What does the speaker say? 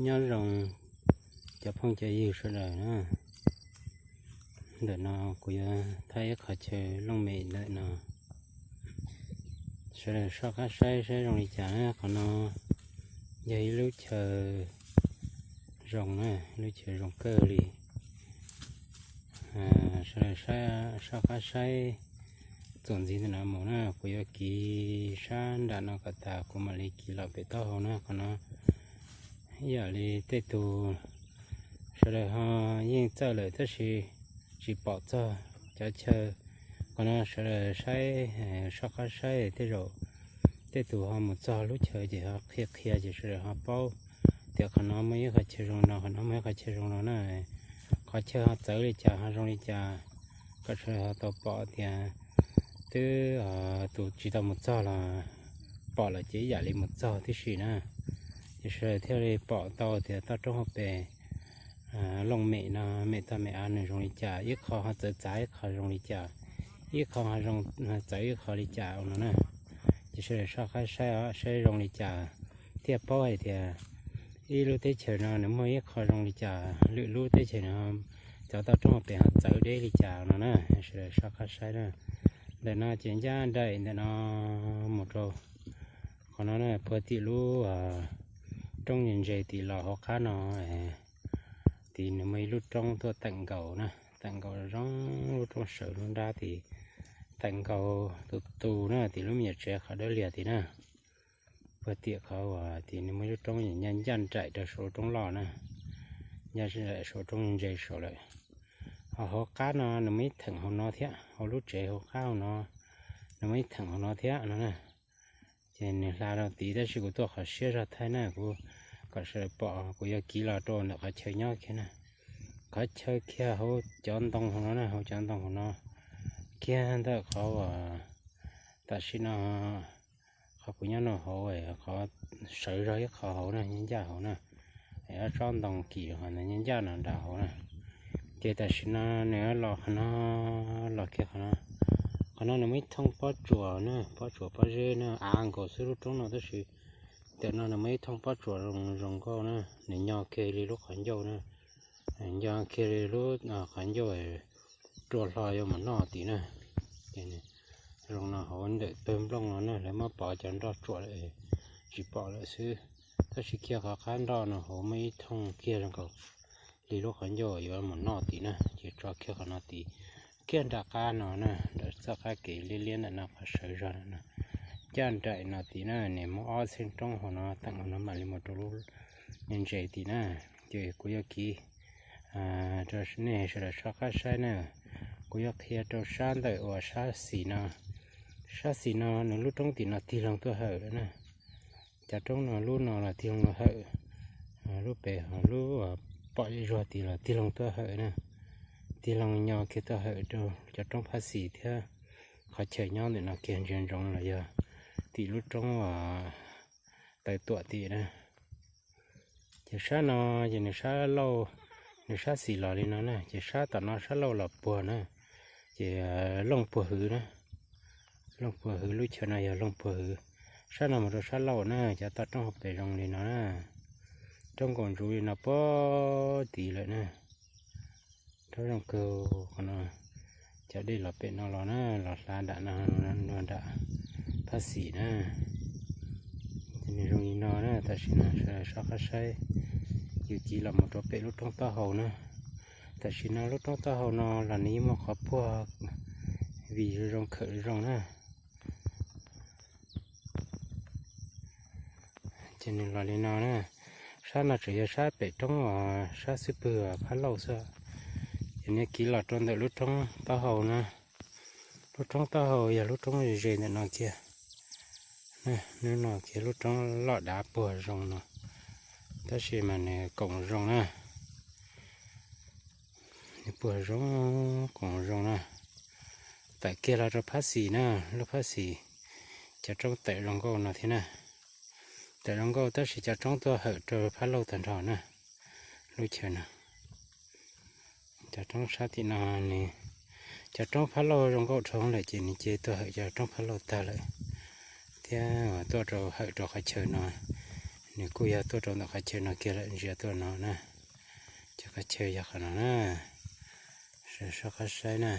Nyob zoo cov phooj cov ywg sawv daws na. Ntawm no kuv yuav thaij ib qhov chaw looj mem ntawm no, sawv daws soj qab saib saib zoo li cas na. Qhov no yog ib lub chaw zoo na, lub chaw zoo kawg li. Sawv daws soj qab saib txuas ntxiv ntawm no mus na, kuv yuav kiv sab nram no kom tas kuv mam li kiv los pem taub hau na. Qhov no ib yam li tej tug sawv daws ho yeej txawj lawm tab sis tsis pom txog cov chaw. Qhov no sawv daws saib, soj qab saib tej zaum tej tus ho mus txog lub chaw ces ho qhia qhia ces sawv daws ho paub tias qhov no muaj ib qhov chaw zoo no, qhov no muaj ib qhov chaw zoo no na. Qhov chaw ho txawv li cas ho zoo li cas, kom sawv daws ho tau pom tias twb tus tsis tau mus txog los pom lawm ces ib yam li mus txog tib si na. Ces sawv daws thiaj li pom tau tias toj roob hauv pes looj mem no, mem toj mem av nws zoo li cas, ib qho ho txawv txav ib qho zoo li cas, ib qho ho txawv ib qho li cas no na. Ces sawv daws soj qab saib os, saib zoo li cas thiaj paub hais tias ib lub teb chaws no nws muaj ib qho zoo li cas, lwm lub teb chaws no cov toj roob hauv pes ho txawv deb li cas no na. Sawv daws soj qab saib na. Ntawm no ces ncaj nraim ntawm no mus rau qhov no na, puag tim lub roob ntse tim los hauv qab no, tim nws muaj ib lub roob tuaj teem nkaus na, teem nkaus zoo lub roob sawv lub nrab tim, teem nkaus tus tus na, tim lub me nyuam tsev qhov dawb liag tim na. Puag tim qhov uas tim nws muaj lub roob ncaj nraim rau saum lub roob loj na, ncaj nraim saum roob ntse saud lawm. Ho hauv qab no nws muaj ib theem hauv no thiab, hauv lub tsev hauv qab hauv no nws muaj ib theem hauv no thiab no na. Ces nws hla rau tid tab sis kuv tuaj qhov siab zog thaij na, kuv kom sawv daws pom, kuv yuav kiv los rau ntawm qhov chaw nyob kiag na. Qhov chaw kiag hauv cov ntoo hauv no na, hauv cov ntoo hauv no kiag ntawm qhov uas tam sim no qhov kuv nyob no hauv, qhov sawv zog ib qho hauv na, nyob ncaj hauv na. Ob tsob ntoo kis ntawd nyob ncaj no nram hauv na. Ces tam sim no nws los qhov no, los kiag qhov no. Qhov no nws muaj ib thooj pob tsuas na, pob tsuas pob zeb na, av nkaus xwb lub roob no tab sis ntawm no nws muaj ib thooj pob tsuas zoo zoo nkauj na, nws nyo kiag li lub qhov ncauj na, nyo kiag li lub qhov ncauj rua hlo yuav mus noj tid na. Zoo no hauv ntawm pawg nplooj no na, lawv muab pov cov nroj tsuam lawm tsis pom lawm xwb. Tab sis kiag qhov qab nroj no hauv muaj ib thooj kiag zoo nkaus li lub qhov ncauj yuav mus noj tid na, ces tso kiag qhov no tid. Kiag nram qab no na, nram txoj qab kev liab liab ntawm no qhov sawv zog ntawm no, ncaj nraim no tid na, nws muaj ob txheej roob hauv no, teem hauv no mam li mus rau lub ntse tid na. Ces kuv yuav kiv rau nej sawv daws soj qab saib na. Kuv yuav qhia rau sab ntawm uas sab xis no. Sab xis no nws lub roob tim no tig loo tuaj hawm lawm na. Cov roob no lub no los tig loo tuaj hawm, lub pem lub pom zuag tid los tig loo tuaj hawm na. Tig loo nyo kiag tuaj hawm rau cov roob phab xis thiab qhov chaw nyob ntawm no kiag ntsia ntsoov los yog tim lub roob uas taw tuam tim na. Ces sab no ces nws sab lauj, nws sab xis los li no na, ces sab tom no sab lauj los puag na, ces looj puag hwv na. Looj puag hwv, lub chaw no yog looj puag hwv. Sab no mus rau sab lauj na, cov toj roob hauv pes zoo li no na. Roob nkaus ntsuv li no puag tid lawm na. Roob zoo kawg qhov no. Cov dej los pem no los na, los hla nram no, nram phab xis na. Nws zoo li no na, tam sim no sawv daws soj qab saib, yus kiv los mus rau pem lub roob taub hau na. Tam sim no lub roob taub hau no los nws yeej muaj qhov puag vim zoo zoo khawm zoo na. Ces nws los li no na, sab no tseem yog sab pem roob, sab xub pwg phab lauj xwb. Ces nws kiv los rau ntawm lub roob taub hau na. Lub roob taub hau yog lub roob ze ze ntawm no kiag. Lub no kiag lub roob loj dav puag zoo no, tab sis mas nws koom zoo na. Nws puag zoo, koom zoo na. Tawm kiag los rau phab xis na, lub phab xis cov roob tawm zoo nkauj no thiab na. Tawm zoo nkauj tab sis cov roob tuaj hawm rau phab lauj tag nrho na. Lub chaw no cov roob sab tim no nws, cov roob phab lauj zoo nkauj dhau lawm ces nws cia tuaj hawm cov roob phab lauj tag lawm, thiab tuaj rau hawm rau qhov chaw no. Nws kuj yog tuaj rau ntawm qhov chaw no kiag lawm, ntsia tuaj no na. Cov qhov chaw yog qhov no na. Sawv soj qab saib na.